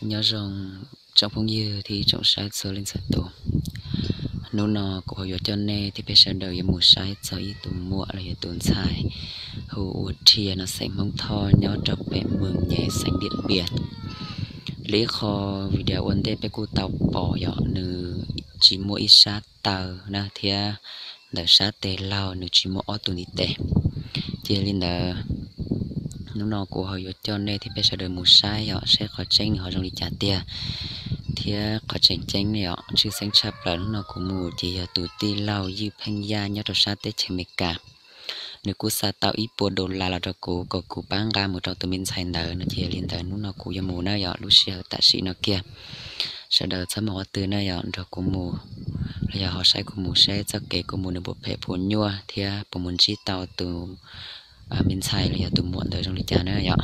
Nyob zoo tsoom phooj ywg thiab ib tsoom saib txhua leej txhua tus. Hnub no kuv ho yuav coj nej thiab peb sawv daws yuav mus saib txog ib tus muam los yog tus ntxhais hu ua Rhia no xeem Hmoob Thoj nyob rau pem Mws Nyem xeev Diam Npias. Li ib qho video ua ntej peb kuj tau pom yom, nws tsis muaj ib sab taw na thiab ntawm sab tes laug nws tsis muaj ob tug ntiv tes. Ces yog li ntawd, hnub no kuv ho yuav coj nej thiab peb sawv daws mus saib yom, saib qhov tseeb nws ho zoo li cas tiag. Thiab qhov tseem ceeb yom, tshwj xeeb tshaj plaws hnub no kuv mus ces yog tus tij laug Ywj Pheej Yaj nyob rau sab teb chaws Amelikas. Nws kuj xa tau ib puas dollar los rau kuv kom kuv pab nqa mus rau tus me ntxhais ntawd no. Ces yog li ntawd hnub no kuv yuav mus na yom, lub sij hawm tam sim no kiag sawv daws txhob mus qhov twg na yom, nrog kuv mus los yog ho saib kuv mus saib txoj kev kuv mus nws puas phem puas nyuaj thiab puas mus ntsib tau tus me ntxhais los yog tus muam ntawd zoo li cas na yom.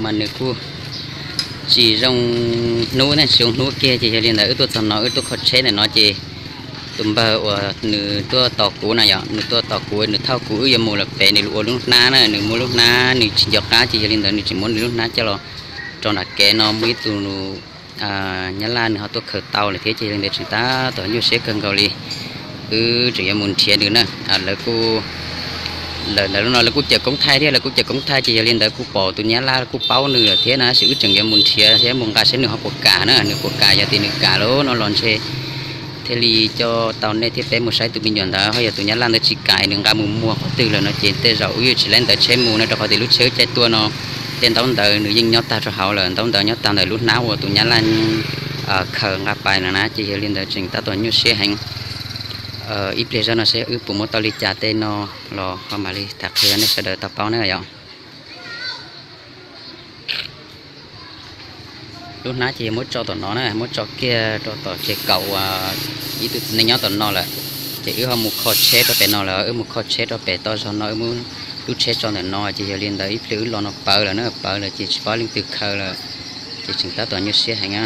Mas nws kuj tsis zoo hnub ne, tsis zoo hnub kiag ces yog li ntawd wb tuaj txog no wb tuaj kho tsheb ntawm no ces tus npawg uas nws tuaj tos kuv na yom, nws tuaj tos kuv, nws thauj kuv wb yuav mus lawm pem nws ua lub hnab na, nws muaj lub hnab nws tsis nco qab ces yog li ntawd nws tseem muab nws lub hnab coj los rau nram kev no muaj ib tug Nyab Laj nws ho tuaj khaws tau lawm thiab ces yog li ntawd tseem tab tom nyuaj siab kawg nkaus li. Wb tseem yuav mus nrhiav nws na. Lawv kuj, lawv ntawd lub no lawv kuj cawm koob thaij thiab, lawv kuj cawm koob thaij ces yog li ntawd kuj pom tus Nyab Laj kuj paub nws lawm thiab na, tab sis wb tseem yuav mus nrhiav thiab mus nqa saib nws ho puas kam na, nws puas kam, yog tias nws kam lawm no los ntshe thiaj li coj tau nej thiab peb mus saib tus me nyuam ntawd, ho yog tus Nyab Laj ntawd tsis kam nws nqa mus muag qhov twg lawm no ces tej zaum wb yuav tsis laib ntawv tsheb mus no, rau qhov tias lub tsheb wb caij tuaj no tej ntaub ntawv nws yeej nyob tag rau hauv lawm, ntaub ntawv nyob tag ntawm lub hnab uas tus Nyab Laj khaws nqa pais no na, ces yog li ntawd tseem tab tom nyuaj siab heev. Ib pliag zog no seb wb puas muab tau li cas tej no los ho mam li tham qhia nej sawv daws tau paub na yom. Lub hnab ces muab tso tom no na, muab tso kiag rau tom ces kaum uas ib tug txiv neej nyob tom no lawm. Ces wb ho mus kho tsheb rau pem no lawm, wb mus kho tsheb rau pem toj zog no, wb muab lub tsheb tso ntawm no, ces yog li ntawd ib pliag wb los no pawv lawm na, pawv lawm ces tsis paub leej twg khaws lawm, ces tseem tab tom nyuaj siab heev na.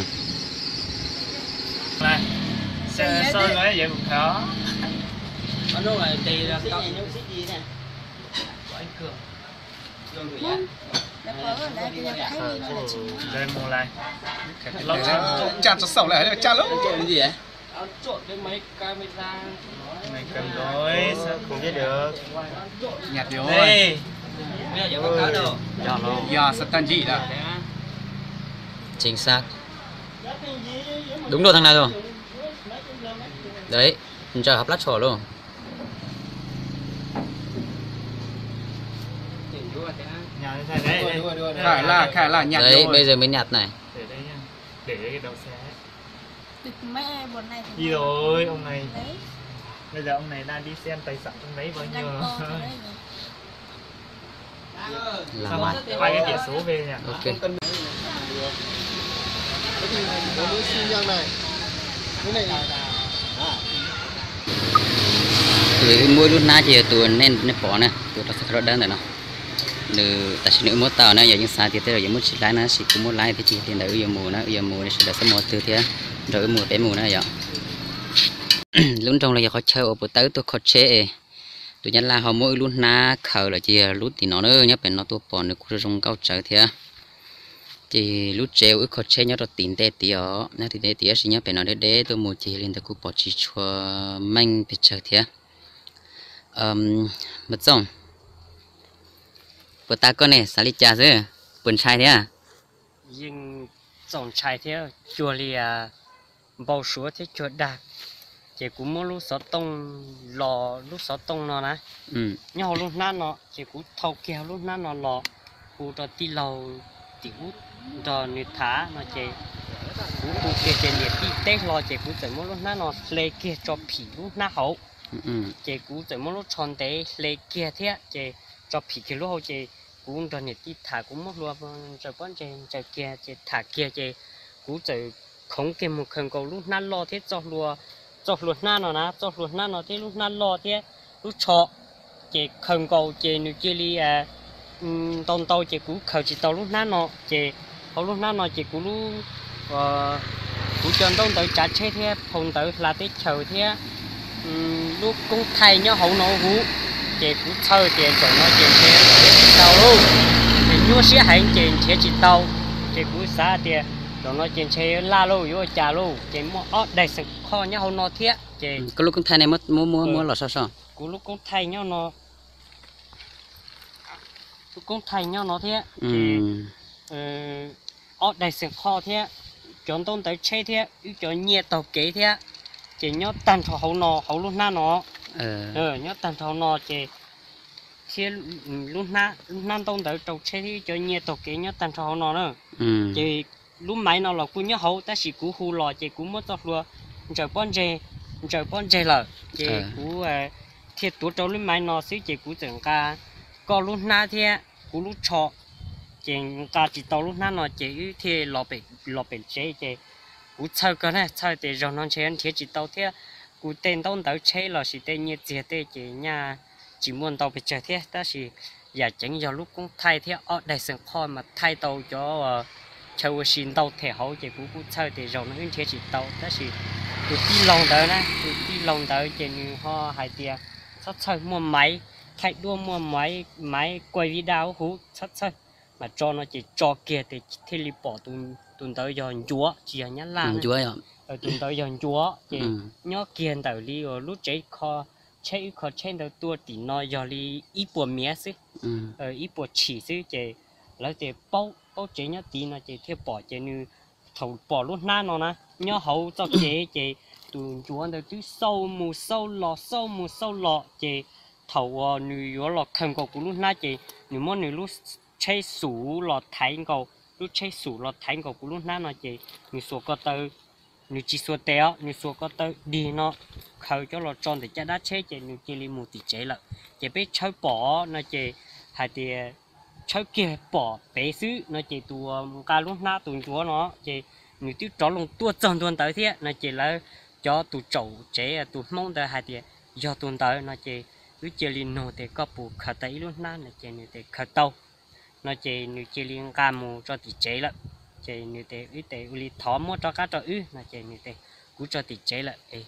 Chính xác. Đúng rồi thằng này rồi. Đấy, mình chờ hộp lát sổ luôn. Đấy, bây giờ mới nhặt này. Được mấy, bọn này thì Đi rồi, ông này. Đấy. Bây giờ ông này đang đi xem tài sản trong đấy bao nhiêu. Gắn to rồi đấy. Làm Sao lại. Hai cái biển số về nhỉ? Ok. Cái gì này? Cái này. Tus muaj lub hnab ces yog tus nej pom na, tus rau xab kha rau dawb ntawm no. Nws tam sim nws wb muab tau na, yog yeej xav tias tej zaum yuav muab tsis laib na, tab sis kuj muab laib thiab ces li ntawd wb yuav mus na, wb yuav mus sawv daws txhob mus qhov twg thiab, nrog wb mus peb mus na yom. Lub nroog los yog qhov chaw uas puas tau wb tuaj kho tsheb es tus Nyab Laj ho muab wb lub hnab khaws lawm ces yog lub tim no na, nyob pem no tuaj pom nws kuj zoo zoo nkauj tsawv thiab. Ces lub tsev uas wb kho tsheb nyob rau tim ntej tid os, nyob tim ntej tid tab sis nyob pem no deb deb tuaj mus ces yog li ntawd kuj pom tsis tshua meej pes tsawg thiab. Npawg Txooj, puas tas koj ne, xav li cas xwb, puas ntshai thiab? Yeej txaus ntshai thiab, cuag li npau suav thiab cuag dag. Ces kuv muab lub xov tooj los, lub xov tooj no na, nyob hauv lub hnab no, ces kuv thau kiag lub hnab no los hu rau tij laug tim ub nrog nws tham no ces kuv hu kiag ces niam tij teb hlo ces kuv txawm muab lub hnab no hle kiag tso phim lub hnab hauv. Ces kuv txawm muab lub tsho ntev hle kiag thiab ces tso phim kiag lub hauv ces kuv nrog niam tij tham, kuv muab hlua ntsaws pob ntseg ntsaws kiag ces tham kiag ces kuv txawm khoov kiag mus khaws nkaus lub hnab loj thiab txoj hlua, txoj hlua hnab no na, txoj hlua hnab no thiab lub hnab loj thiab lub tsho. Ces khaws nkaus ces nws cia li ntau ntau ces kuv khaws tsis tau lub hnab no ces hauv lub hnab no ces kuv lub, kuv cov ntaub ntawv tsav tsheb thiab phau ntawv hla teb chaws thiab lub koob thaij nyob hauv no huv. Ces kuv txhawj tias zaum no ces nrhiav tsis tau lauj, ces nyuaj siab heev ces nrhiav tsis tau. Ces kuv xav tias zaum no ces ntshe laj lauj, yuav ua cas lauj, ces muaj ob daim xeem khoj nyob hauv no thiab ces koj lub koob thaij ne, muab muab los so so. Kuv lub koob thaij nyob no, lub koob thaij nyob no thiab ces ob daim xeem khoj thiab, cov ntaub ntawv tsheb thiab, wb cov nyiaj taug kev thiab, ces nyob tag nrho hauv no, hauv lub hnab no. Nyob tag nrho hauv no ces thiab lub hnab, lub hnab ntaub ntawv rau tsheb thiab wb cov nyiaj taug kev nyob tag nrho hauv no na. Ces lub maiv no los kuj nyob hauv, tab sis kuv hu los ces kuv muab txoj hlua ntsaws pob ntseg, ntsaws pob ntseg lawm ces kuv thiaj tuav rau lub maiv no xwb ces kuv txawm nqa koj lub hnab thiab kuv lub tsho, ces nqa tsis tau lub hnab no ces wb thiaj los pem tsev ces kuv txhawj kawg na, txhawj tias zaum no ntshe nrhiav tsis tau thiab, kuv tej ntaub ntawv tsheb los sis tej nyiaj txiag tej ces nyaj tsis muaj ntau pes tsawg thiab, tab sis yam ceev yog lub koob thaij thiab ob daim xeem khoj mas thaij tau cov chaw ua si ntau them hauv ces kuv kuj txhawj tias zaum no wb nrhiav tsis tau, tab sis tus tij laug ntawd na, tus tij laug ntawd ces nws ho hais tias txhob txhawj, muaj maiv, thaij duab muaj maiv, maiv kuaj vij daj huv, txhob txhawj, mam tso no ces tso kiag ces thiaj li pom tus ntawd yog ncuav tsis yog nyab laj, tus ntawd yog ncuav ces nyob kiag ntawm li lub tsev kho tsheb, wb kho tsheb ntawd tuaj tim no yog li ib puas miav xwb, ib puas tshim xwb ces lawv tias paub, paub tsev nyob tid no ces thiaj pom ces nws thaum pom lub hnab no na nyob hauv txoj kev ces tus ncuav ntawd twb xauj mus xauj los xauj mus xauj los ces thaum uas nws yuav los khaws nkaus kuv lub hnab ces nws muab nws lub tsheb xum los thaiv nkaus, lub tsheb xum los thaiv nkaus kuv lub hnab no ces nws xuas ko taw, nws tsis xuas tes os, nws xuas ko taw dig no khaws coj los tso ntawm caj dab tsheb ces nws cia li mus tim tsev lawm. Ces peb tshawb pom no ces hais tias tshawb kiag pom pem xwb no ces tus nqa lub hnab tus ncuav no ces nws twb rov loo tuaj txog ntua ntawd thiab no ces lawv cov tus tsaum tsev tus Hmoob ntawd hais tias yog tus ntawd no ces wb cia li nug tias koj puas khaws tau ib lub hnab no ces nws tias khaws tau no ces nws cia li nqa mus tso tim tsev lawm. Ces nws tias wb tias ua li thov muab rov qab rau wb no ces nws tias kuv tso tim tsev lawm es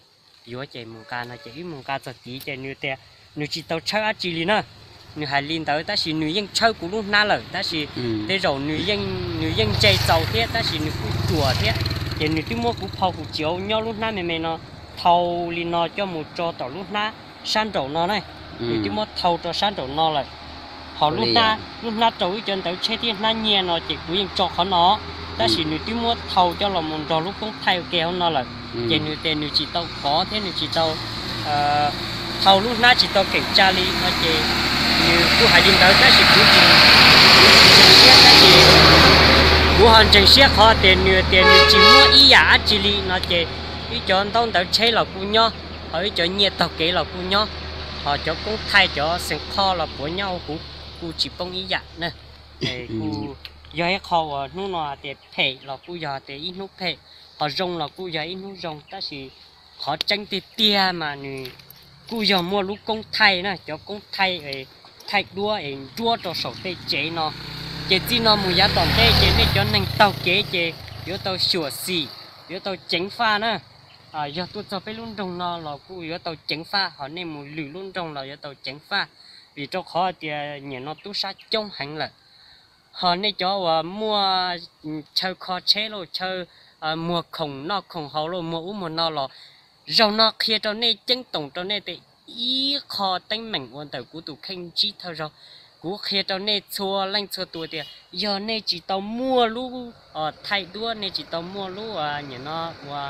yuav ces mus nqa no ces wb mus nqa txog tid ces nws tias nws tsis tau tshawb dab tsi li na. Nws hais li ntawd tab sis nws yeej tshawb kuv lub hnab lawm tab sis tej zaum nws yeej ntse txaus thiab tab sis nws kuj ruam thiab ces nws twb muab kuv phau hum tsiav nyob lub hnab me me no thau li no coj mus tso tom lub hnab sab nraum no na. Nws twb muab thau rau sab nraum no lawm. Ho lub hnab, lub hnab rau wb cov ntawv tsheb thiab hnab nyiaj no ces kuv yeej tso qhov no tab sis nws twb muab thau coj los mus nrog lub koob thaij ua ke hauv no lawm. Ces nws tias nws tsis tau kov thiab nws tsis tau thau lub hnab tsis tau keem tsa li no ces nws kuj hais li ntawd tab sis kuv tsis, kuv tsis ntseeg siab tab sis kuv ho ntseeg siab qhov tias nws tias nws tsis muab ib yam dab tsi li no ces wb cov ntaub ntawv tsheb los kuj nyob, ho wb cov nyiaj taug kev los kuj nyob, ho cov koob thaij cov xeem kho los puav nyob hauv kuv kuj tsis poob ib yam na. Kuj yog ib qho uas hnub no tias phem los kuj yog tias ib hnub phem, ho zoo los kuj yog ib hnub zoo tab sis qhov tseeb tiag tiag mas nws kuj yog muaj lub koob thaij na, cov koob thaij, thaij duab es nruab rau saum tej tsev no. Ces txij no mus yav tom ntej ces nej cov neeg taug kev ces yuav tau xyuam xim, yuav tau ceev faj na. Yog tuaj txog peb lub nroog no los kuj yuav tau ceev faj, ho nej mus lwm lub nroog los yuav tau ceev faj, vim rau qhov tias nyiam no tub sab coob heev lawm. Ho nej cov uas muaj chaw kho tsheb lauj, chaw muag khoom noj khoom haus lauj, muag ub muag no los, zaum no qhia rau nej ceeb toom rau nej tias ib qho teeb meem uas ntawm kuv tus kheej ntsib thawj zaug, kuv qhia rau nej txhua leej txhua tus tias yog nej tsis tau muaj lub thaij duab, nej tsis tau muaj lub nyiam no ua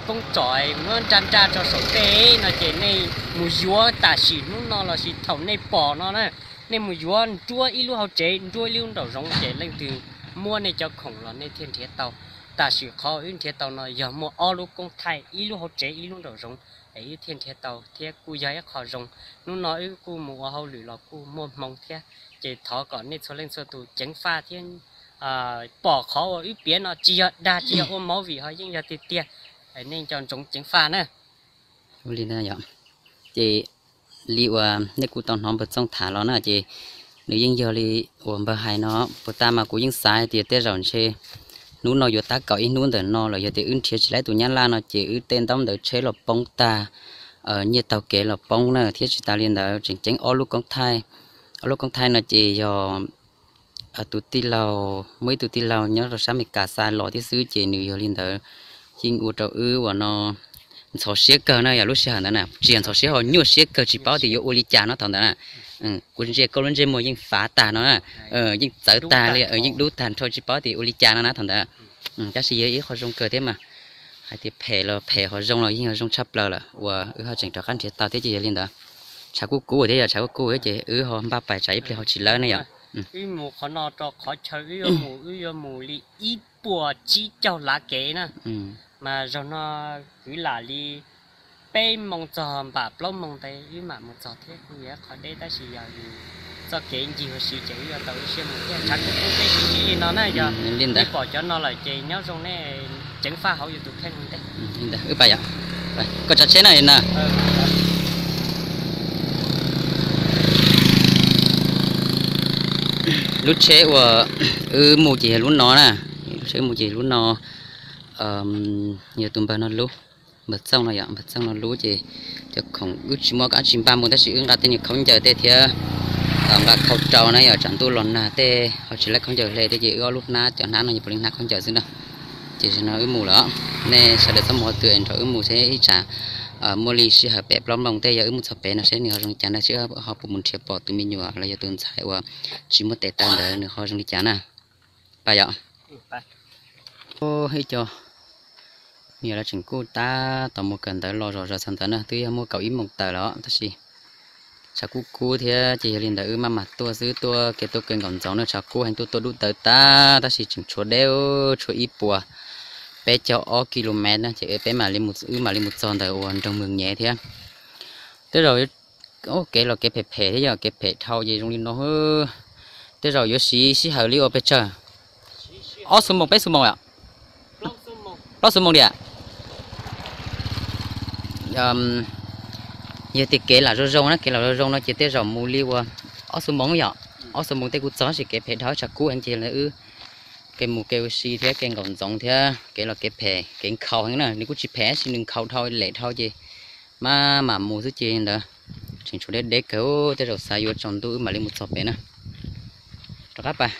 koob tsom muab nraj nraj rau saum tej no ces nej mus yuav tam sim hnub no los sis thaum nej pom no na, nej mus yuav nruab ib lub hauv tsev nruab ib lub nraum zoov ces leej twg muab nej cov khoom los nej thiaj nrhiav tau. Tam sim qhov wb nrhiav tau no yog muaj ob lub koob thaij ib lub hauv tsev ib lub nraum zoov es wb thiaj nrhiav tau thiab kuj yog ib qho zoo. Hnub no wb kuj mus ua hauj lwm los kuj muaj hmoo thiab, ces thov kom nej txhua leej txhua tus ceev faj thiab pom qhov uas wb piav no tsis yog dag tsis yog ua movie ho yeej yog tiag tiag, nej nco ntsoov ceev faj na. Ces li uas nej kuj tau hnov npawg Txooj tham los na ces nws yeej yog li uas npawg hais no, puas tas mas kuv yeej xav hais tias tej zaum ntshe hnub no yuav tab kaum ib hnub ntawm no los yog tias wb nrhiav tsis laib tus nyab laj no ces wb tej ntaub ntawv tsheb los poob tag, nyiaj taug kev los poob na, thiab tsis tas li ntawd tseem ceeb ob lub koob thaij, ob lub koob thaij no ces yog tus tij laug, muaj ib tug tij laug nyob rau sab Amelikas xa los thiab xwb ces nws yog li ntawd yeej ua rau wb uas no ntxhov siab kawg na yog lub sij hawm ntawd na, tsis yog ntxhov siab ho nyuaj siab kawg tsis paub tias yuav ua li cas no thaum ntawd na. Kuv ntsia koj lub ntsej muag yeej fav tag no na, yeej txawv tag li, yeej dub tag nrho tsis paub tias ua li cas no na thaum ntawd. Tab sis yog ib qho zoo kawg thiab mas, hais tias phem los phem, ho zoo los yeej ho zoo tshaj plaws lawm uas wb ho tseem rov qab nrhiav tau thiab ces yog li ntawd. Tshav kub kub thiab yog tshav kub kub thiab ces wb ho npaj pais tsam ib pliag ho tsis lawb ne yom. Wb mus qhov no rau qhov chaw wb yuav mus, wb yuav mus li ib puas tsib caug lav kev na, mas zaum no kwv lam li peb moo txog npam plaub moo ntawd wb mam mus txog thiab. Kuj yog qhov deb tab sis yog txoj kev ncig huv si ces wb yuav tau ib siab mus thiab. Tshav kub kub peb sib ntsib li no na yog li ntawd pom cov no lawm ces nyob zoo nej ceev faj hauv yus tus kheej ntej. Li ntawd wb pais yom, koj tsav tsheb na na. Lub tsheb uas wb mus ces yog lub no na, lub tsheb mus ces lub no, yog tus npawg no lub, npawg Txooj no yom, npawg Txooj no lub ces cov khoom wb tsis muaj kab tsis npaj mus tab sis wb nqa tej niag khaub ncaws tej thiab nqa khau rau na yom, tsam ntuj los nag tej ho tsis laib khaub ncaws hle tej ces wb ob lub hnab, cov hnab no yog puav leej hnab khaub ncaws xwb na. Ces zaum no wb mus lawm, nej sawv daws txhob mus qhov twg es nrog wb mus seb ib tsam muaj li sij hawm pem plaub moo tej yog wb mus txog pem no seb nws ho zoo li cas na seb ho puas mus nrhiav pom tus me nyuam los yog tus ntxhais uas tsis muaj tes taw ntawd nws ho zoo li cas na. Pais yom. Ib co me nyuam lawv tseem kuj tab tom mus kawm ntawv los zom zaws txog ntawd na, twb yog muaj kaum ib moos tawm lawm tab sis tshav kub kub thiab ces yog li ntawd wb maj mam tuaj xwb, tuaj kev tuaj kev nkaum ntxoov na, tshav kub heev, tuaj tuaj dub tawv tag tab sis tseem tshuav deb, tshuav ib puas peb caug ob kilomev na ces peb mam li, wb mam li mus txog ntawm uas nroog Mws Nyev thiab. Tej zaum kev los kev phem phem thiab yog kev phem dhau ces zoo li no. Tej zaum yuav siv sij hawm li ua pes tsawg, ob xuab moos peb xuab moos yom, plaub xuab moos diam. Yog tias kev lam zoo zoo na, kev lam zoo zoo no ces tej zaum mus li ua ob xuab moos yom, ob xuab moos tej kuj txog tab sis kev phem dhau tshav kub heev ces wb kev mus kev ua si thiab kev nkaum ntxoov thiab kev los kev phem kev nkhaus heev na, nws kuj tsis phem tab sis nws nkhaus dhau lem dhau ces maj mam mus xwb ces ntawd tseem tshuav deb deb kawg, tej zaum xav yuav tsaus ntuj wb mam li mus txog pem na. Rov qab pais,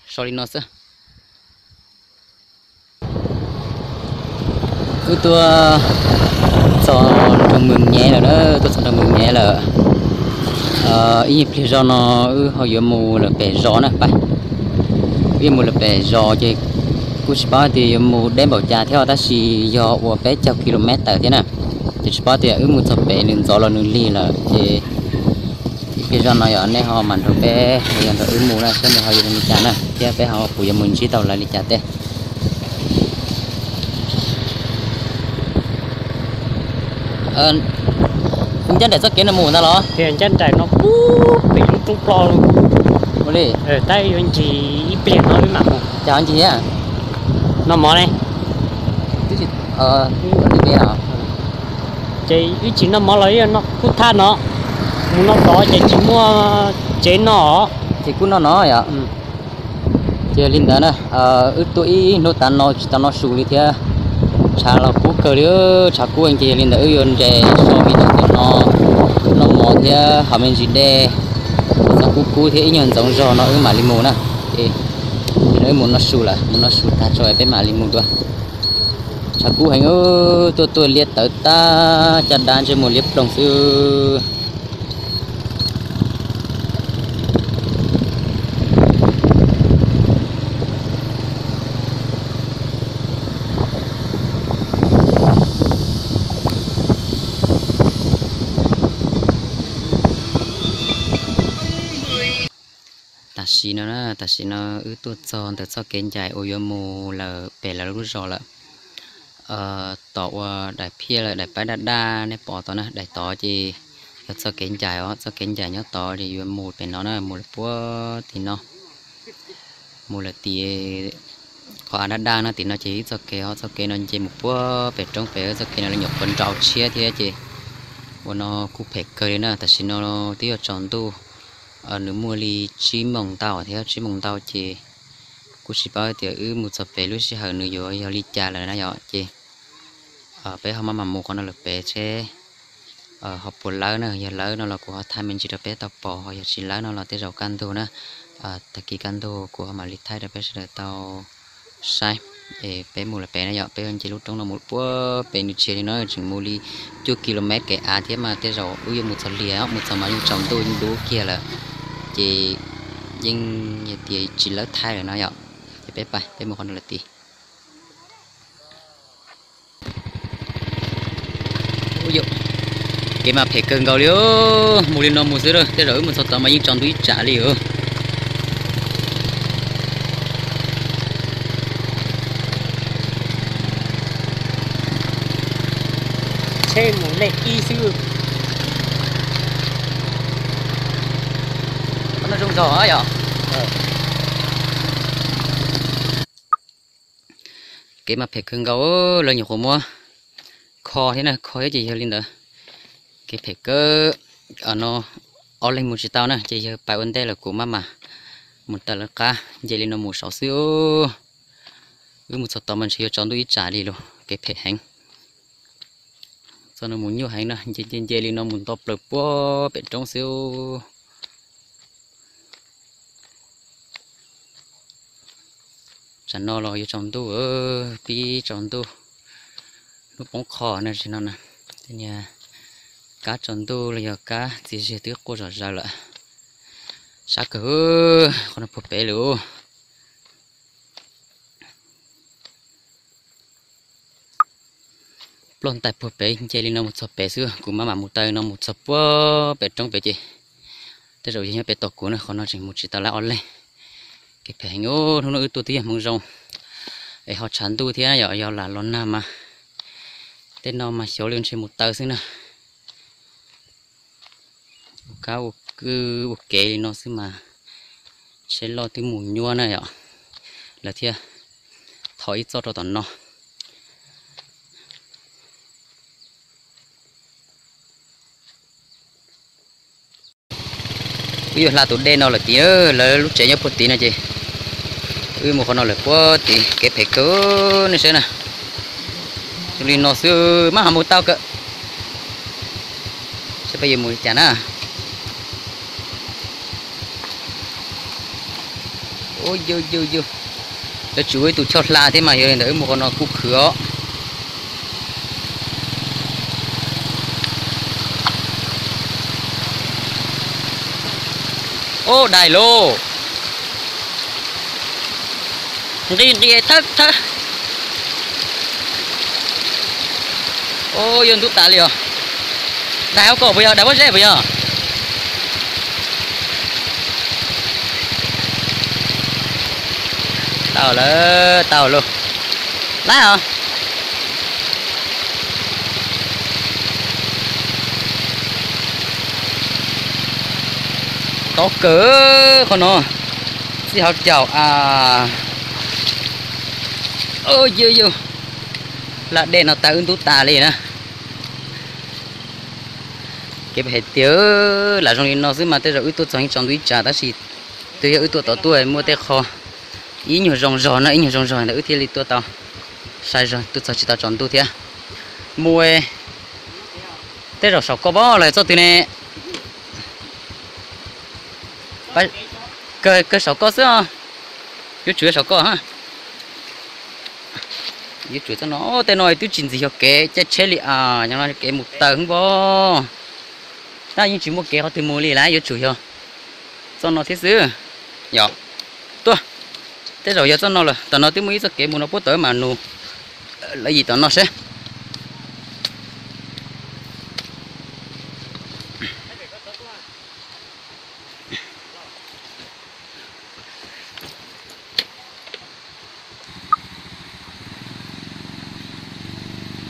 so li no xwb. Wb tuaj txog nroog Mws Nyev lawm na, tuaj txog nroog Mws Nyev lawm. Ib nyuag pliag zog no wb ho yuav mus lawm pem zos na, pais, wb yuav mus lawm pem zos ces kuj tsis paub hais tias yuav mus deb npaum cas thiab tab sis yog ua peb caug kilomev tawm thiab na, ces tsis paub tias wb mus txog pem nws ntxov los nws lig lawm ces ib pliag zog no yog nej ho mam nrog peb los yog nrog wb mus na seb nws ho yuav zoo li cas na thiab peb ho puas yuav mus ntsib tau lawv li cas tej. Ncaj nraim txoj kev no mus ntag los? Tias ncaj nraim no pub pem lub roob ploj ua li. Tab yuav ncig ib pliag no wb mam mus. Cas ho ncig thiab? Noj mov ne. Ces wb tsis noj mov los ib noj kub thab no, mus noj tod ces tsis muaj tsev noj. Ces kuj noj no yom. Ces yog li ntawd na, wb tuaj ib hnub tav no tsis tau noj su li thiab, tshav los kub kawg li, tshav kub ces yog li ntawd wb yuav nres so vim rau tias no noj mov thiab haus me ntsis dej, txog kub kub thiab ib nyuag ntxoov zog no wb mam li mus na. Ces wb mus noj su lawm, mus noj su tag tso peb mam li mus dua. Tshav kub heev, tuaj tuaj liab tawv tag, caj dab ntsej muag liab ploog xwb. Tam sim no, tam sim no wb tuaj txog ntawm txoj kev ncaim uas yuav mus lawm pem lawv lub zos lawm. Tom uas daim phiaj lawm, daim paib daj daj nej pom tod na, daim tod ces yog txoj kev ncaim os, txoj kev ncaim nyob tod ces yuav mus pem no na, mus lawm puag tim no, mus lawm tim qhov av daj daj no, tim no ces ib txoj kev os, txoj kev no nce mus puag pem roob pem, txoj kev no lawv nyuam qhuav nrau tshiab thiab ces ua no kuj phem kawg li na. Tam sim no twb yuav tsaus ntuj, nws muaj li tsib moos ntau thiab, tsib moos ntau ces kuj tsis paub tias wb mus txog pem lub sij hawm nws yuav yog li cas lawm na yom. Ces peb ho maj mam mus qhov no lawm pem seb ho puas lawb na, yog lawb no los kuv ho thaij me ntsis rau peb tau pom, ho yog tsis lawb no los tej zaum kaj ntug na, Tag kis kaj ntug kuv ho mam li thaij rau peb sawv daws tau saib. Es peb mus lawm pem na yom, peb nce lub roob no mus puag pem nws tsis yog li no, tseem mus li cuaj kilomev kev av thiab mas tej zaum wb yuav mus txog liag, mus txog mas yeej tsaus ntuj yeej dub kiag lawm, ces yeej tias tsis lawv thaij lawm no yom. Ces peb pais, peb mus qhov no lawm tid. Kev mas phem kawg nkaus li, mus li no mus xwb, tej zaum wb mus txog tod mas yeej tsaus ntuj ib tsam li os. Tsheb mus lej ib xwb. Qhov no zoo zog yom. Kev mas phem kawg nkaus, lawv nyuam qhuav muab kho thiab na, kho thiab ces yog li ntawd. Kev phem kawg no, ob leeg mus tsis tau na, ces yog pais ua ntej lawm kuv maj mam mus taws lawv qab, nce li no mus saud xwb. Wb mus txog tod mas ntshe yuav tsaus ntuj ib tsam li lauj, kev phem heev. Txoj no mus nyuaj heev na, nce nce nce li no mus nto plaws puag pem roob xwb. Tsam no los yuav tsaus ntuj, pib tsaus ntuj, hnub poob qho na, tsis no na. Niag kab tsaus ntuj los yog kab txias ziag twb quaj zom zaws lawm. Sab kawg, qhov no puag pem lawm. Ploj ntais puag pem, nce li no mus txog pem xwb, kuv maj mam mus taw no mus txog puag pem roob pem ces tej zaum yog nyob pem tom kuv na, qhov no tseem mus tsis tau lawv ob leeg. Kev phem heev, hnub no wb tuaj twb yog hmoov zoo es ho tshav ntuj thiab yom, yog lam los nag mas tej no mas xyov li ntshe mus taw xwb na. Ua kab ua kwj ua kev li no xwb mas tsheb loj twb mus nyuaj na yom, lawv thiaj thov ib txoj rau tom no. Wb yuav hla tus dej no lawm tid, lawv lub tsev nyob puag tid no ces wb mus qhov no lawm puag tid, kev phem kawg nej saib na. Zoo li no xwb mas ho mus tau kawg. Saib peb yuav mus li cas na. Ub, yus yus yus, lawv tsis ua ib tug choj hla thiab mas yog li ntawd wb mus qhov no kuj khwv os. Ub, dais lauj. Nqis nqis thawb thawb. Ub, yuav ntub tas li os. Dais hauv ko puas yog, dais pob zeb puas yog? Tau lawm, tau lauj. Laib os. Tau kawg qhov no. Txij hauv caum a. Yus yus, hla dej no tag wb ntub tas li na. Kev phem tiag, lam zoo li no xwb mas tej zaum wb tuaj txog yeej tsaus ntuj ib tsam, tab sis twb yog wb tuaj tom tuaj muaj tej qho ib nyuag zoo zog no, ib nyuag zoo zog ntawd wb thiaj li tuaj tau sai zog, tuaj txog tsis tau tsaus ntuj thiab. Mus tej zaum saum koj pob los txoj twg ne? Kawg saum koj xwb os. Yuav tsum yog saum koj. Yuav tsum txoj no, tej no twb tsis ntxim yog kev caij tsheb li as, yog no kev mus taw hwb pob. Tab yeej tsis muaj kev qhov twg mus li lawm, yuav tsum yog txoj no thiab xwb. Yog, tuaj, tej zaum yog txoj no lawm, tom no twb muaj ib txoj kev mus no puab tawm mas nus lawv yim tom no seb.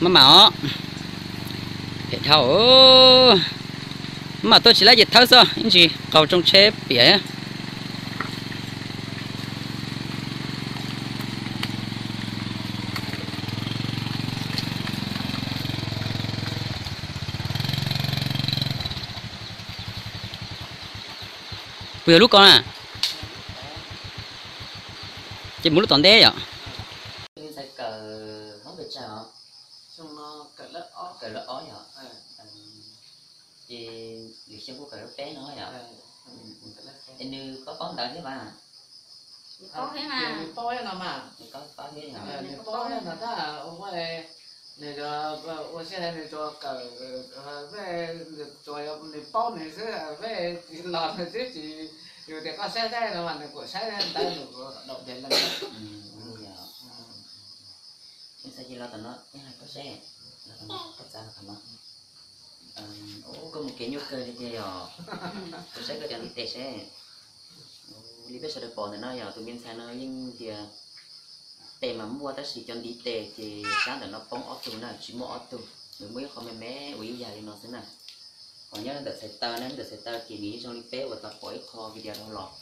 Maj mam os, phem dhau. Maj mam tuaj tsis laib ces thawb xwb, ib ntsis qaug tsoo tsheb piam. Puas yog lub ko na? Ces mus lub tom ntej yom. Ces lub xyoo kuj kawm lub peb no yom. Es nws paub paub ntawv thiab mas. Nws paub thiab mas. Nws paub thiab no mas. Nws paub thiab no. Nws paub thiab no tab ua, nws ua sij hawm nws tsuas kawm, nws paub nws xwb, peb tsis los nws twb tsis, yus tias koj saib saib no mas nws kuj saib ntawv nws kuj daum ntev leej. Ib txhia cia los tom no, ib hais koj seb, los tom no koj txav los tom no. Ub, koj mus kev nyuaj kawg li tiag yog. Kuv saib koj cov ntiv tes seb. Li peb sawv daws pom ntawm no yog tus me ntxhais no yeej tias tes mas muaj tab sis cov ntiv tes ces sab ntawm no poob ob tug na, tsis muaj ob tug, nws muaj ib qho me me ua ib yam li no xwb na. Ho nyob ntawm txhais taw na, ntawm txhais taw ces nws yeej zoo li peb uas tau pom ib qho video dhau los.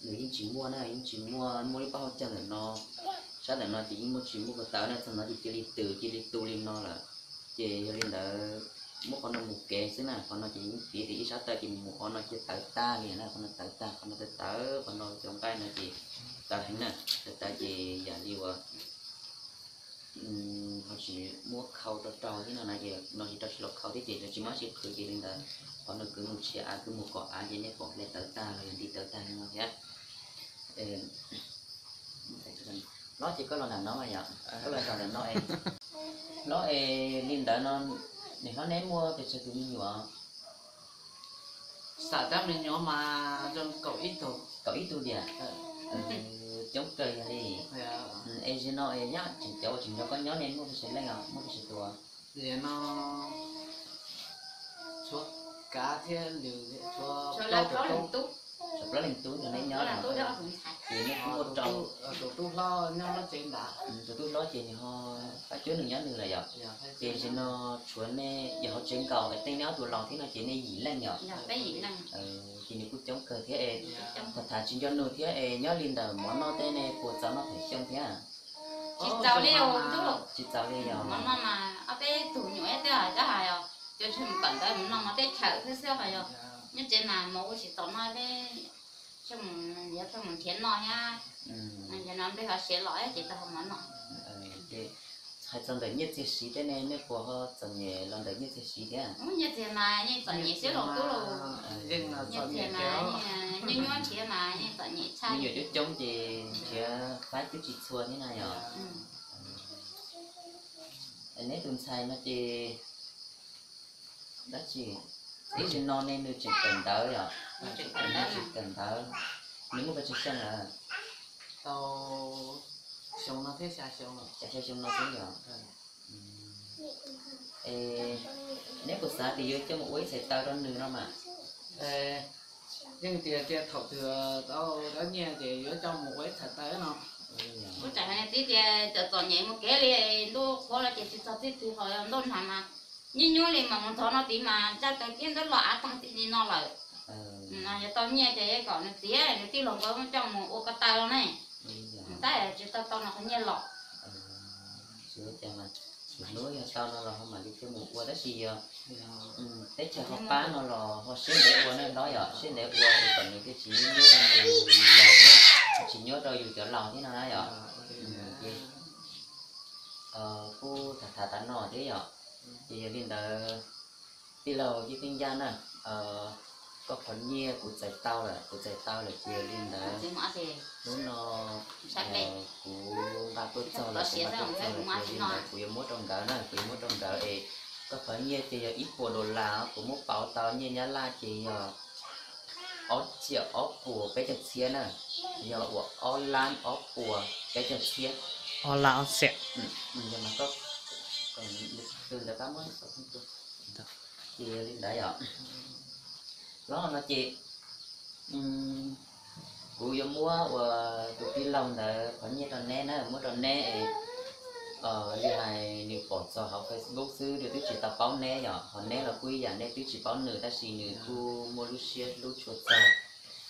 Nws yeej tsis muaj na, yeej tsis muaj, muaj ib pob hau cag ntawm no, sab ntawm no ces yeej muaj tsis muaj ko taw na, txog no ces cia li tws cia li tu li no lawm. Ces yog li ntawd muab qhov no mus kev xwb na, qhov no ces yeej piv tias ib sab taw ces mus qhov no cia tawv tag li na, qhov no tawv tag, qhov no tawv tawv, qhov no cov nqaij no ces tawv heev na, tawv tawv ces yam li uas ho tsis muab khau rau rau thiab no na, ces no tsis rau tsis los khau thiab ces tsis muaj tsis qhwv ces li ntawd qhov no kwv mus tshiab av kwv mus kom av ces nej pom hle tawv tag los yog nti tawv tag li no thiab. Hlob ces koj los nram no mas yom, koj los nram no es, hlob es li ntawd no, nim hlob neb muaj pes tsawg tus me nyuam? Xam tab me nyuam mas zoo kaum ib tug. Kaum ib tug tiag. Coob kawg yog li. Es zaum no es nyob tseem cov uas tseem nrog koj nyob ne muaj pes tsawg leej os, muaj pes tsawg tus? Zaum no tshuav kav thiab lwm, tshuav plaub leeg tub nrog neb nyob. Ces neb kuj muaj rau, tus tub hlob nyob tsev ntawd. Tus tub hlob ces nws ho pab cuab nws nyob nws lawm yom. Ces zaum no tshuav nej yog hauv tsev nkaus es tej neb ob tug laus thiab no ces nej yim leej yom. Ces nws kuj coob kawg thiab es tham tham tsis nco nws thiab es nyob li ntawm mov noj tej nej puas txaus noj phem xyoo thiab? Tsis txaus li, tsis txaus li yog. Mov noj mas ob peb tug nyuam thiab hais cov hais os, cov tsis mus kawm ntawv mus noj mov teb chaws thiab xwb hais yog. Nyob tsev mas mov ua tsis txaus noj, peb yuav tsum mus nrhiav noj thiab. Yog no nplej ho siav los ces tau ho mov noj. Hais txog ntawm nyiaj txiag siv tej ne, nej puas ho txom nyem los ntawm nyiaj txiag siv thiab? Nyiaj txiag mas yeej txom nyem xwb los tub los. Nyiaj txiag mas nyuaj nyuaj nrhiav mas yeej txom nyem tshaj. Me nyuam coob coob ces nrhiav faib twb tsis txhua thiab na yom. Neb tus ntxhais no ces dab tsi, ib zaug no ne nws tseem kawm ntawv yom? Nws tseem kawm ntawv. Nws muaj pes tsawg xyoo lawm? Tau xyoo no thiab xya xyoo, xya xyoo no xwb yom? Es neb puas xav tias yuav coj mus ua ib txhais taw rau nws no mas? Yeej tias tias thaum twg tau dab nyiaj ces yuav coj mus ua ib txhais taw no. Kuv tseem hais nws txiv tias txom txom nyem mus kev li, ntuj qhuav los ces tsis txog txij twg, ho ntuj nag mas nyuaj nyuaj li mas mus ntxov no tid mas ntsaj taw kiag ntawd los av tag txij li no lawm. Yuav tau nyiaj ces kom nws txiv nws tij laug nkawd coj mus ua ko taw los ne. Tab tsis tau tau no qhov nyiaj los. Hnub yog tau no los ho mam li coj mus ua tab sis yog teb chaws ho pab no los ho siab ntev ua na hlob yom, siab ntev ua es kom nws thiaj tsis nyuaj rau nws laus thiab tsis nyuaj rau yus cov laus thiab no na yom. Ces kuj tham tham tas no thiab yom. Ces yog li ntawd tij laug Yeej Teej Yaj na, koj qhov nyiaj kuv txais tau lawm, kuv txais tau lawm ces yog li ntawd hnub no kuv nqa tuaj txog lawm, kuv nqa tuaj txog lawm ces yog li ntawd kuv yuav muab rau nkawd na, kuv yuav muab rau nkawd es koj qhov nyiaj ces yog ib puas dollar, kuv muab pauv tau nyiaj Nyab Laj ces yog ob txhiab ob puas peb caug txhiab na, yog uas ob lab ob puas peb caug txhiab. Ob lab ob txhiab. Ntawd pab muab ces yog li ntawd yom. Los no ces kuv yuav muab uas tus tij laug ntawd qhov nyiaj rau neb na, muab rau neb es li hais nws pom txog hauv Facebook xwb, nws twb tsis tau paub neb yom, ho neb los kuj ib yam, neb twb tsis paub nws tab sis nws kuj muaj lub siab hlub tshua txog.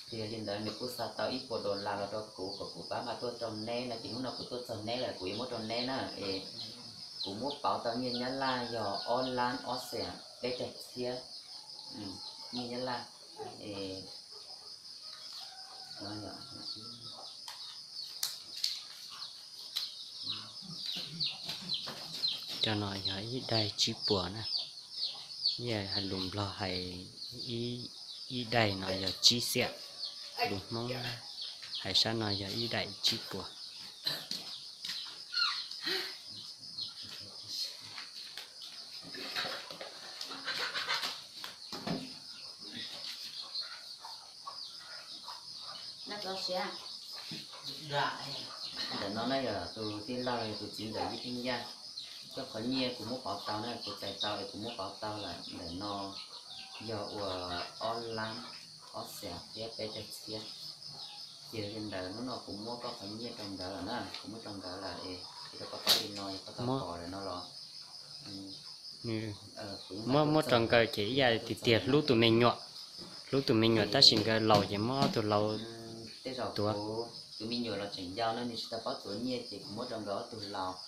Ces yog li ntawd nws kuj xa tau ib puas dollar los rau kuv kom kuv pab nqa tuaj rau neb no ces hnub no kuv tuaj txog neb lawm kuv yuav muab rau neb na es kuv muab pauv tau nyiaj Nyab Laj yog ob lab ob xees peb caug txhiab nyiaj Nyab Laj es Cov no yog ib daim tsib puas na, ib yam hais lus Nplog hais ib Ib daim no yog tsib xiam, lus Hmoob hais sab no yog ib daim tsib puas. Ntawm no na yog tus tij laug los yog tus txiv ntawm Yij Pheej Yaj, cov qhov nyiaj kuv muab pauv tau na, kuv txais tau es kuv muab pauv tau lawm ntawm no yog uas ob lab ob xees thiab peb caug txhiab. Ces li ntawd hnub no kuv muab koj qhov nyiaj rau nkawd lawm na, kuv muab rau nkawd lawm es rau koj paub li no, yog koj tau pom lawm no los muab, muab rau nkawd ces ib yam tiag tiag hlub tus me nyuam, hlub tus me nyuam tab sis nkawd laus ces muab ob tug laus tej zaum tuav. Tus me nyuam los tseem yau no nws tsis tau paub tuav nyiaj ces kuv muab rau nkawd ob tug laus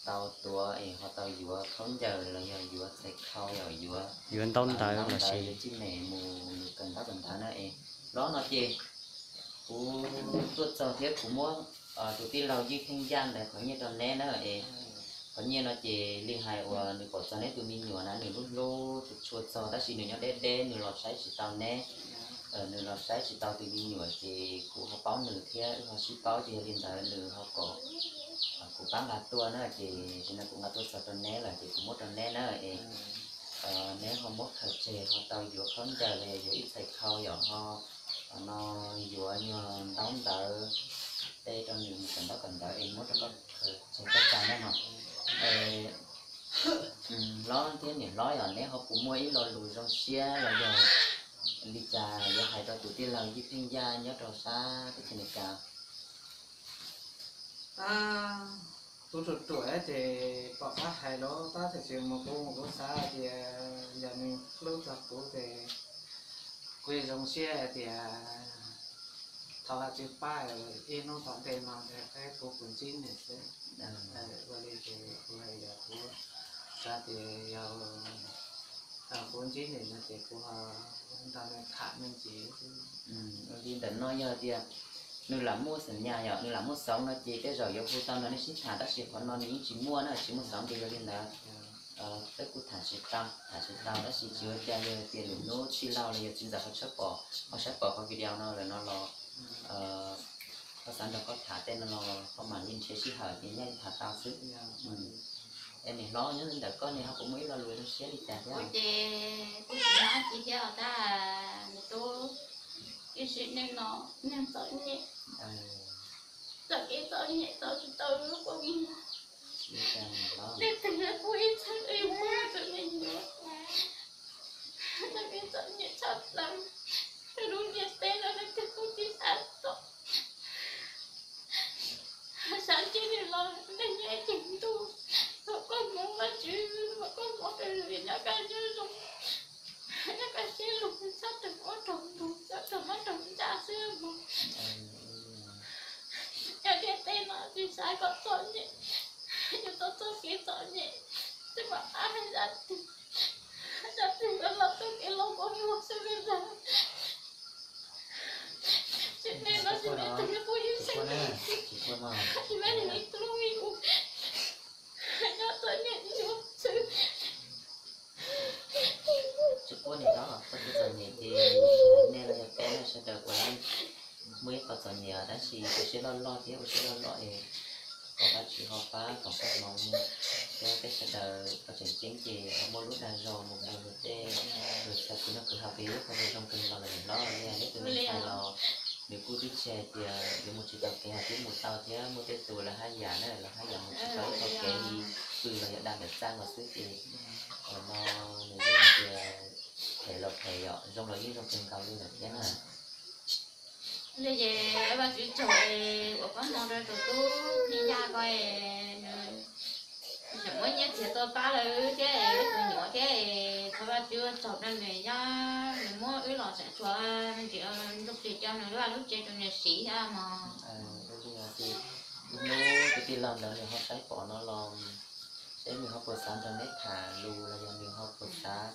tau tuav es ho tau yuav khaub ncaws los yog yuav txhais khau, yog yuav, yuav ntaub ntawv los sis yuav tsij me mus nws kawm ntaub kawm ntawv na es. Los no ces kuv tuaj txog thiab kuv muab tus tij laug Yij Pheej Yaj ntawd qhov nyiaj rau neb na es. Qhov nyiaj no ces li hais uas nws pom txog neb tus me nyuam na, nws lub hlub tshua txog tab sis nws nyob deb deb nws los saib tsis tau neb. Nws los saib tsis tau tus me nyuam ces kuv ho paub nws thiab wb ho sib paub ces yog li ntawd nws ho kom kuv pab nqa tuaj na ces tam sim no kuv nqa tuaj txog rau neb lawm ces kuv muab rau neb na es. Neb ho muab khaws tseg ho tau yuav khaub ncaws los yog yuav ib txhais khau yom, ho no yuav nyuag ntaub ntawv tej rau nws mus kawm ntaub kawm ntawv es muab rau koj khaws tseg koj tau na no. Hlob thiab niam hlob yog neb ho puas muaj ib lo lus zoo siab los yog li cas yuav hais rau tus tij laug Yij Pheej Yaj nyob rau sab teb chaws Amelikas? Kuv ruam ruam ces pom qab hais los tab sis mus kuv mus kuv xav tias yog nws hlub txog kuv ces kuv zoo siab hais tias thov Vajtswv pab ib hnub tom ntej no peb kuv puas ntsib nws xwb. Ua li ces kuv hais tias kuv xav tias yog kuv ntsib nws no ces kuv nrog nws tham me ntsis xwb. Li ntawm no yog tias nws lam muaj xam nyas yom, nws lam muaj xov no ces tej zaum yuav hu tau nrog nej sib tham tab sis qhov no nws yeej tsis muaj na, tsis muaj xov ces yog li ntawd peb kuj tham tsis tau, tham tsis tau tab sis tsis ua cas, yog tias lwm hnub txij laug los yog txiv ntxawm ho saib pom, ho saib pom qhov video no lawm no los ho xav nrog koj tham tej no los koj mam li nrhiav sij hawm ces nyaj tham tau xwb. Es niam hlob, nyob li ntawm koj ne ho puas muaj ib lo lus zoo siab li cas thiab? Ces kuv tsis muaj dab tsi thiab tab sis nws tub ib sim neej no neeg txom nyem, txom kev txom nyem tau tsis tau lub kua muag. Leej twg kuj ib txhia li muab tus me nyuam, txom kev txom nyem tshaj plaws. Lub ntiaj teb no leej twg kuj tsis xav txog. Xav ntsib nws los neeg nyob ib tug ntuj, thaum koj hmoob Vajtswv, thaum koj hmoob Vajtswv nyob kaj nyob zoo, nyob kaj siab lug, txhob raug ub raug no, txhob raug hab raug ntsa xwb mog. Nyob ntiaj teb no tsis xav kom txom nyem, yus tau txoj kev txom nyem, tsis pom qab hais zaj twg, zaj twg los txoj kev los kua muag xwb li ntag. Tsis nej no tsis nej twg kuj ib txhia, tsis nej li tus lub me us nyob txom nyem yuav xwb. Tsis quab niam hlob, koj txom nyem ces nej los yog peb sawv daws puav leej muaj ib qho txom nyem tab sis ua siab loj loj thiab ua siab loj loj es kom Vajtswv ho pab kom koj hmoov thiab peb sawv daws ho tseem ceeb ces ho muaj lub dag zog mus rau luag tej, luag txhia kwv noj kwv haus, peb yog ib qho zoo zoo kawg los lawm niam hlob. Yog nej tus me ntxhais los nws kuj twb tsis hais tias yuav mus tsis tau kev, hais tias mus tau thiab muaj tej tus lawv haj yam na, lawv haj yam mus tsis tau ib qho kev li, pw los yog dag ntawm txaj los xwb ces no nws yeej tias phem los phem yom, zoo los yeej zoo kawg nkaus li lawm thiab na. Li ces Vajtswv tsaug es ua koob hmoov rau tus tub Pheej Yaj ko es nws tseem muab nyiaj txiag tuaj pab lawv thiab es tus nyuam thiab es thov Vajtswv tsaug rau nws, yog nws muab wb los tseem tshuav me ntsis ntuj plig rau nws lub vaj lub tsev rau nws siv thiab mog. Ib hnub tus tij laug ntawd nws ho saib pom no los seb nws ho puas xav nrog neb tham lus los yog nws ho puas xav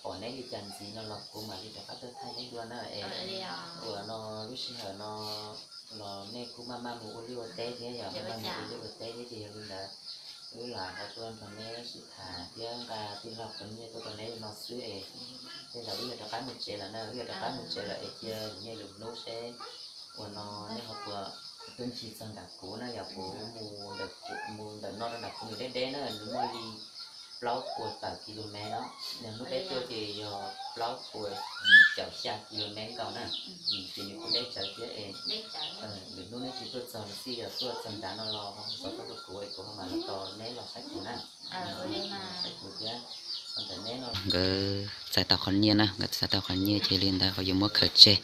pom neb li cas ntxiv no los kuv mam li rov qab tuaj thaij neb dua na es. Uas no lub sij hawm no los nej kuj maj maj mus ua liaj ua teb thiab, yog maj maj mus ua liaj ua teb thiab ces yog li ntawd wb lam ho tuaj nrog neb sib tham thiab nqa tij laug qhov nyiaj tuaj rau neb no xwb es Tej zaum wb yuav rov qab mus tsev lawm na, wb yuav rov qab mus tsev lawm es cia lwm niaj lwm hnub seb ua no nej ho puas tuaj ncig txog nram kuv na, yog kuv mus ntawm no rau nram kuv nws deb deb na, nws muaj li plaub puas tawm kis lus mev no, nws hnub peb tuaj ces yog plaub puas yim caum xya kis lus mev nkaus na, ces nws kuj deb tsawv thiab es lwm hnub neb tsis tuaj txog los xij yog tuaj txog nrad no los ho xov tooj rau kuv es kuv ho mam li tos neb los saib kuv na. Saib kuv thiab, ntawm neb no nkawd txais tau qhov nyiaj na, nkawd txais tau qhov nyiaj ces li ntawd ho yuav muab khaws tseg,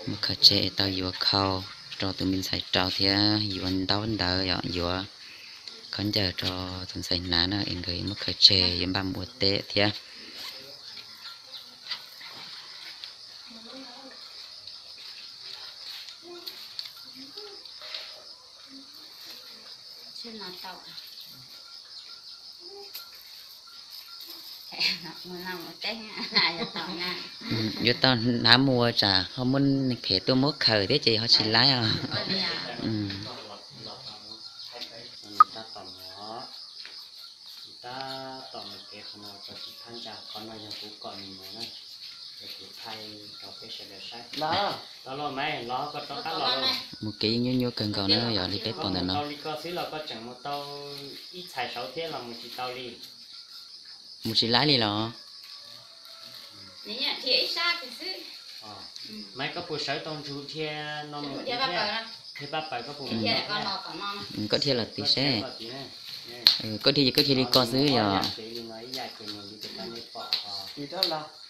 muab khaws tseg es tau yuav khau rau tus me ntxhais rau thiab yuav ntaub ntawv yom, yuav khaub ncaws rau tus ntxhais hnav na es nkawd yuav muab khaws tseg yuav npaj mus ua teb thiab. Yuav tau hnav mus ua tsam ho muaj neeg phem tuaj muab khaws thiab ces ho tsis laib os. Tab tom mus kev qhov no tsis thab ntsa, qhov no yog kuv kom nws mus na, es kuv thaij rau peb sawv daws saib. Mus kev yeej nyuaj nyuaj kawg nkaus na, yog li peb pom ntawm no. Tau li koj xwb los koj tseem mus tau ib txhais saud thiab los mus tsis tau li. Mus tsis laib li los? Maiv, koj puas sawv tau ntsug dhia no mus dhia paj paws koj puas? Koj dhia los tim seb. Koj dhia ces koj dhia li ko xwb yog.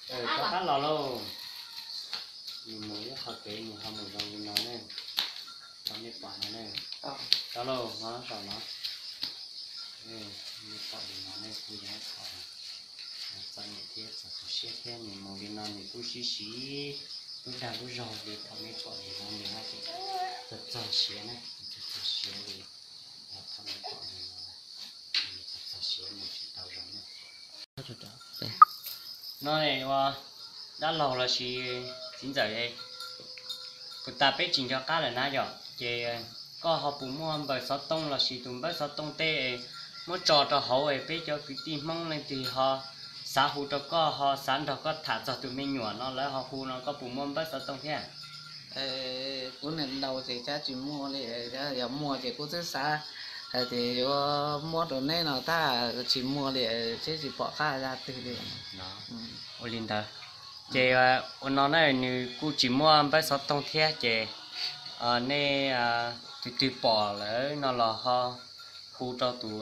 Rov qab los lauj. Nws mus ib qho kev nws ho mus zoo li no ne, rau nej pom no ne. Rau lauj, no saum no, nej pom li no ne, kuj yog ib qho txom nyem thiab txog txog siab thiab. Nws mus li no nws kuj sib siv lub dag lub zog li thaum nej pom li no, nws txog txog siav na, txog txog siav li thaum nej pom li no, txog txog siav mus tsis tau zoo na. No ua dab laug lossis txiv ntxawm, kuv tas peb tsis nco qab lawm na yom, ces koj ho puas muaj npawb xov tooj lossis tus npawb xov tooj tej muab tso rau hauv es peb cov kwv tij Hmoob leej twg ho xav hu rau koj ho xav nrog koj tham txog tus me nyuam no lawv ho hu no koj puas muaj npawb xov tooj thiab? Kuv niam ntaus ces cab tsis muaj li, yog muaj ces kuv twb xav hais tias yuav muab rau neb no tab tsis muaj li, twb tsis pom qab zaj twg li. Ua li ntawd ces ua no na nws kuj tsis muaj npawb xov tooj thiab ces nej twg twg pom lawm no los ho hu rau tus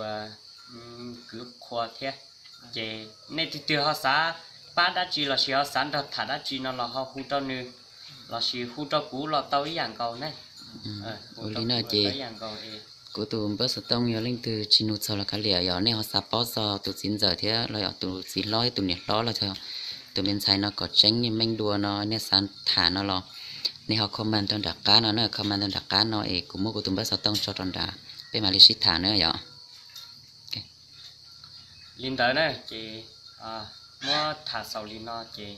kwv qhua thiab. Ces nej twg twg ho xav pab dab tsi lossis ho xav nrog tham dab tsi no los ho hu rau nws lossis hu rau kuv los tau ib yam nkaus ne. Ua li no ces kuv tus npawb xov tooj yog leej twg tsis nug txog los kav liam, yog nej ho xav paub txog tus txiv ntxawm thiab los yog tus txiv hlob thiab tus niam hlob los yog tus me ntxhais no kom tseeb meej dua no nej xav tham no los nej ho comment rau nram qab no na, comment rau nram qab no es kuv muab kuv tus npawb xov tooj tso rau nrad peb mam li sib tham na yom. Li ntawd na ces muab tham xaus li no ces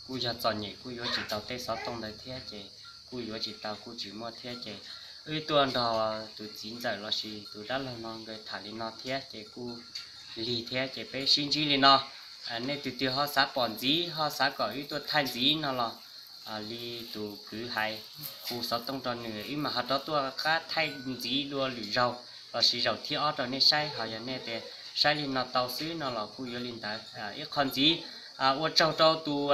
kuj yog txom nyem kuj yuav tsis tau tej xov tooj ntawd thiab ces kuj yuav tsis tau kuj tsis muaj thiab ces wb tuaj nrog tus txiv ntxawm lossis tus dab laug no nkawd tham li no thiab ces kuj lig thiab ces peb sib ntsib li no. Nej twg twg ho xav pom ntxiv ho xav kom wb tuaj thaij ntxiv no los li tus kwv hais, hu xov tooj rau nws wb mam ho rov tuaj qab thaij ntxiv dua lwm zaug lossis zaum thib ob rau nej saib. Ho yog nej tias saib li no tau xwb no los kuj yuav li ntawd. Ib qho ntxiv, ua tsaug rau tus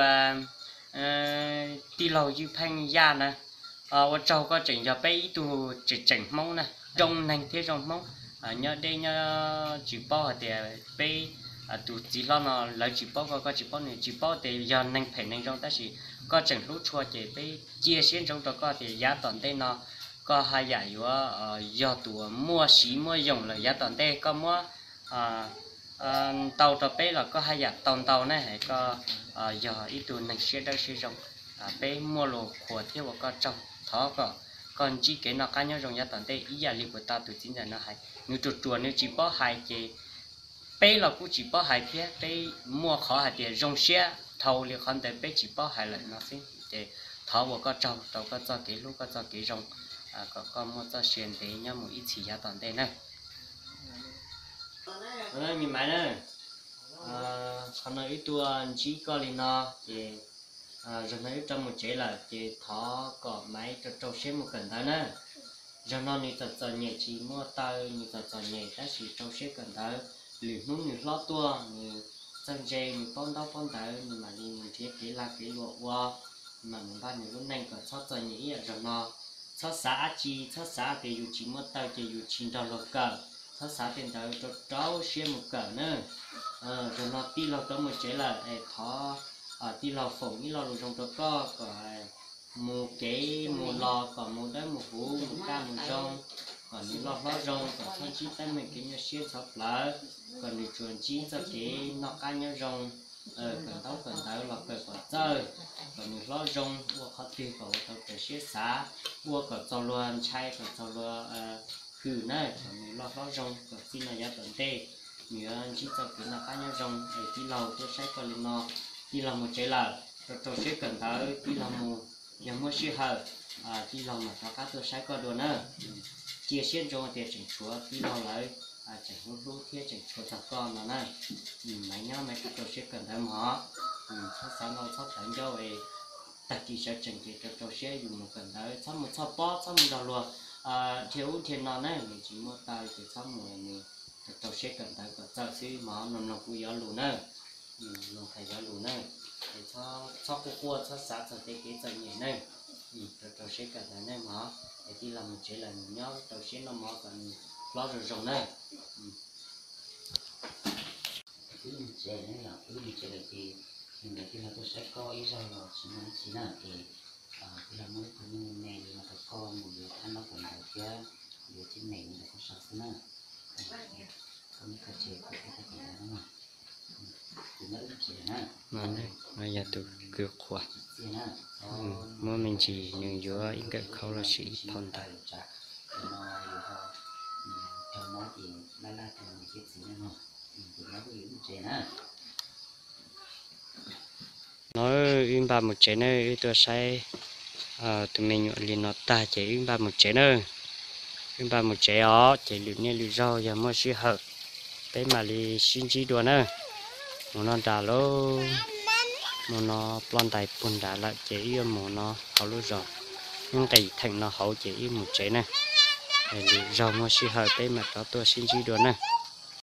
tij laug Ywj Pheej Yaj na, ua tsaug koj tseem yog peb ib tug tseem tseem Hmoob na, zoo neeg thiab zoo Hmoob. Nyob deb nyob tsis paub hais tias peb tus txiv hlob no lawv tsis paub koj, koj tsis paub nws, tsis paub tias yog neeg phem neeg zoo, tab sis koj tseem hlub tshua ces peb cia siab ntsoov rau koj tias yav tom ntej no koj haj yam yuav yog tus muaj siv muaj yoos lawm, yav tom ntej koj muab ntau rau peb los koj haj yam tau ntau ne, koj yog ib tug neeg siab dawb siab zoo. Peb muaj lus qhuas thiab ua koj tsaug, thov kom koj ntsib kev noj qab nyob zoo yav tom ntej ib yam li puas tau tus txiv ntxawm no hais. Nws ruam ruam nws tsis paub hais ces peb los kuj tsis paub hais thiab, peb muaj qhov hais tias zoo siab dhau li qhov ntawd peb tsis paub hais lawm no xwb. Ces thov ua koj tsaug rau koj txoj kev hlub koj txoj kev zoo, kom koj muaj txoj sia ntev nyob mus ib txhis yav tom ntej na. Me Maiv na, Qhov no wb tuaj ntsib koj li no ces zaum no wb rov mus tsev lawm ces thov kom Maiv rau rau siab mus kawm ntawv na. Zaum no nws txom txom nyem tsis muaj taw, nws txom txom nyem tab sis rau siab kawm ntawv. Lwm hnub nws hlob tuaj, nws txawj ntse, nws paub ntaub paub ntawv, nws mam li mus nrhiav kev lag kev luam ua, mam mus npaj nws lub neej kom txhob txom nyem ib yam zaum no. Txhob xav dab tsi, txhob xav tias yus tsis muaj taw ces yus tsis nrog luag kawm, txhob xav tej ntawd, rau rau siab mus kawm na. Zaum no tij laug rov mus tsev lawm es thov tij laug foom ib lo lus zoo rau koj kom mus kev mus los kom mus dawb mus huv, mus kaj mus zoo, kom nws loj hlob zoo, kom txhob ntsib teeb meem kev nyuaj siab ntxhov plawv, kom nws tsuas ntsib txoj kev noj qab nyob zoo, kawm ntaub kawm ntawv los kawm kom txawj, kom nws hlob zoo, ua qhov twg kom ua tau raws siab xav, ua kom txaus luag ntshai, kom txaus luag hwm na, kom nws loj hlob zoo, kom txij no yav tom ntej nws yuav ntsib txoj kev noj qab nyob zoo. Es tij laug tuaj saib koj li no, tij laug mus tsev lawm, rau rau siab kawm ntawv, tij laug mus, yog muaj sij hawm tij laug mam rov qab tuaj saib koj dua na. Cia siab ntsoov tias tseem tshuav tij laug lawv tseem hlub hlub thiab tseem tshuav txog koj no na. Maiv nyob Maiv rau rau siab kawm ntawv mog. Txhob xav ntau txhob tawv ncauj es tag kis sawv tsees ces rau rau siab yus mus kawm ntawv, txhob mus txhoj pob, txhob mus nrog luag dhia ub dhia no na, nws tsis muaj taw ces txhob mus, nws rau rau siab kawm ntawv kom txawj xwb mog. Mloog mloog kuv yuav lus na, mloog kuv yuav lus na, es txhob quaj quaj, txhob xav txog tej kev txom nyem na, rau rau siab kawm ntawv na mog. Es tij laug mus tsev lawm, nws nyob rau siab noj mov kom nws hlob zoo zoo na. Wb mus tsev na, wb mus tsev lawm ces nws ntawd tij laug tuaj saib koj ib zaug los tsis muaj dab tsi na, ces tij laug muab ib tug me me li no rau koj mus yuav thab ntaub kawm ntawv thiab yuav tsib me li ntawd koj sau xwb na. Koj muab koj tsev kuv thiab koj kawm ntawv na. Kuv nyob wb mus tsev lawm na. No yog tus kws qhuas, muab me ntsis nws yuav ib nkawm khaub los sis ib phau ntawv. No wb npaj mus tsev na, wb tuaj saib tus me nyuam li no tag ces wb npaj mus tsev na. Wb npaj mus tsev os, ces lwm niaj lwm zaug yog muaj sij hawm peb mam li sib ntsib dua na. Mus no nram lub, mus no ploj ntais puag nrad lawm ces wb yuav mus no hauv lub zos, wb nqis theem no hauv ces wb mus tsev na. Lwm zaug muaj sij hawm peb mam rov tuaj sib ntsib dua na.